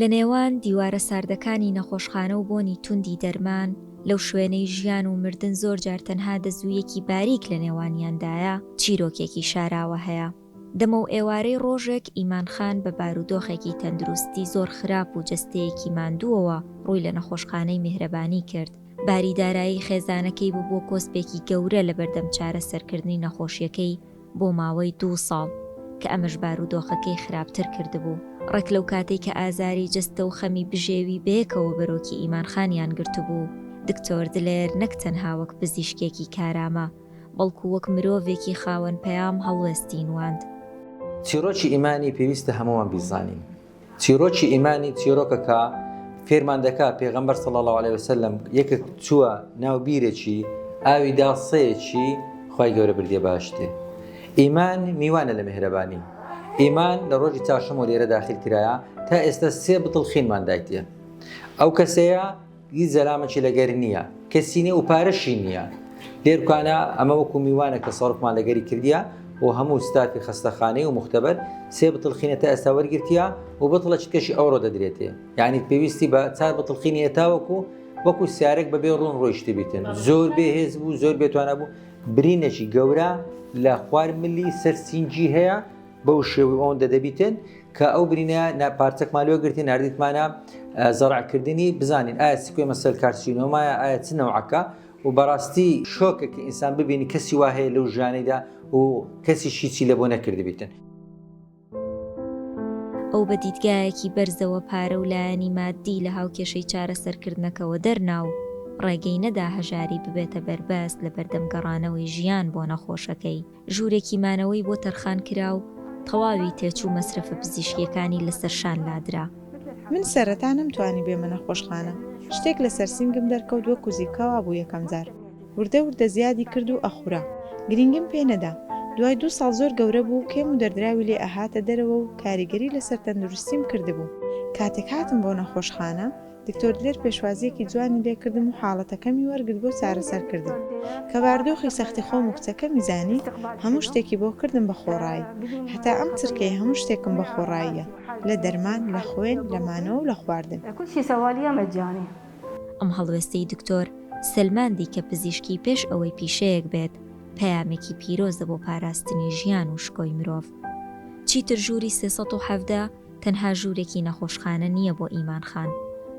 لە نێوان دیوارە ساردەکانی نەخۆشخانە و بۆنی توندی دەرمان، لەو شوێنەی ژیان و مردن زۆر جار تەنها دەزوویەکی باریک لە نێوانیاندایە، چیرۆکێکی شاراوە هەیە. دەمەو ئێوارەی ڕۆژێک ئیمان خان بە بارودۆخێکی تەندروستی زۆر خراپ و جەستەیەکی ماندووەوە ڕووی لە نەخۆشخانەی میهرەبانی کرد. باری دارایی خێزانەکەی ببووە کۆسپێکی گەورە لەبەردەم چارەسەرکردنی نەخۆشیەکەی بۆ ماوەی دوو ساڵ، کە ئەمەش بارودۆخەکەی خراپتر کردبوو. ڕێک لەو کاتەی کە ئازاری جەستە و خەمی بژێوی بەیەکەوە بەرۆکی ئیمان خانیان گرتبوو، دکتۆر دلێر نەک تەنها وەک پزیشکێکی کارامە، بەڵکو وەک مرۆڤێکی خاوەن پەیام هەڵوێستی نواند. چیڕۆکی ئیمانی پێویستە هەمووان بیزانین. چیڕۆکی ئیمانی چیڕۆکەکە فێرمان دەکا پێغەمبەر صلی اللە علیە وسلم یەکێک چووە ناو بیرێکی ئاوی دا سەیەکی خوای گەورە بردیە باشتێ ئیمان میوانە لە مهرەبانی ئیمان لە ڕۆژی چارشەمۆ لێرە داخل کرایە تا ئێستا سێ بتڵ خینمان دایتێ ئەو کەسەیە هیچ زەلامەکی لەگەر نییە کەسی نیە و پارەشی نییە لێرکانە ئەمە وەکو میوانە کە سەرفمان لەگەری کردیە و هەموو ستافی خەستەخانەی و مختبەر سێ بتڵ خینە تا ئێستا وەرگرتیە و بتڵە چکەشی ئەوڕۆ دەدرێتێ یعنی پێویستی بە چار بتڵ خینیە تاوەکو وەکو سیارێک بەبێ ڕوون ڕۆیشتی بیتن زۆر بێ هێز بوو زۆر بێتوانە بوو برینێکی گەورە لە خوار ملی سەر سینگی هەیە بەو شێوەی ئەوەندە دەبیتن کە ئەو برینە پارچەکمان لێ گرتی نردیتمانە زەڕعکردنی بزانین ئایا squamous cell carcinoma یە ئایا چ نەوعەکە و بەڕاستی شۆکە کە ئینسان ببینی کەسی وا هەیە لەو ژیانەیدا و کەسی هیچی لە بۆ نەکردبیتن. ئەو بە دیدگایەکی بەرزەوە پارە و لایەنی ماددی لە هاوکێشەی چارەسەرکردنەکەوە دەرنا و ڕێگەی نەدا هەژاری ببێتە بەربەست لەبەردەم گەڕانەوەی ژیان بۆ نەخۆشەکەی. ژوورێکی مانەوەی بۆ تەرخان کرا و تەواوی تێچوو مەسرەفە پزیشکییەکانی لەسەر شان لادرا. من سەرەتا نەمتوانی بێمە نەخۆشخانە، شتێک لەسەر سینگم دەرکەوت وەکو زیپکە وابوو یەکەم جار، وردە وردە زیادی کرد و ئەخورا، گرینگیم پێ نەدا، دوای دوو ساڵ زۆر گەورە بوو و کێم و دەردراوی لێ ئەهاتە دەرەوە و کاریگەری لەسەر تەندروستیم کردبوو، کاتێک هاتم بۆ نەخۆشخانە، دکتۆر دلێر پێشوازییەکی جوانی لێکردم و حاڵەتەکەمی وەرگرت بۆ چارەسەرکردن. کە باردۆخی سەختی خۆم و کچەکەمی زانی، هەموو شتێکی بۆ کردم بە خۆڕایی. هەتا ئەم چرکەیە هەموو شتێکم بە خۆڕاییە، لە دەرمان، لە خوێن، لە مانەوە و لە خواردن. ئەم هەڵوێستەی دکتۆر سەلماندی کە پزیشکی پێش ئەوەی پیشەیەک بێت، پەیامێکی پیرۆزە بۆ پاراستنی ژیان و شکۆی مرۆڤ. چیتر ژووری 317 تەنها ژوورێکی نەخۆشخانە نییە بۆ ئیمان خان،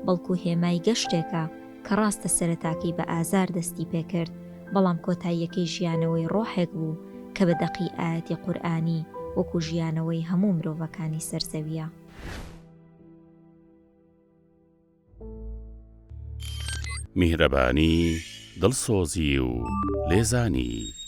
بەڵکو هێمای گەشتێکە کە ڕاستە سەرەتاکەی بە ئازار دەستی پێکرد، بەڵام کۆتاییەکەی ژیانەوەی ڕۆحێک بوو کە بە دەقی ئایەتی قورئانی وەکو ژیانەوەی هەموو مرۆڤەکانی سەر زەوییە. میهرەبانی، دڵسۆزی و لێزانی.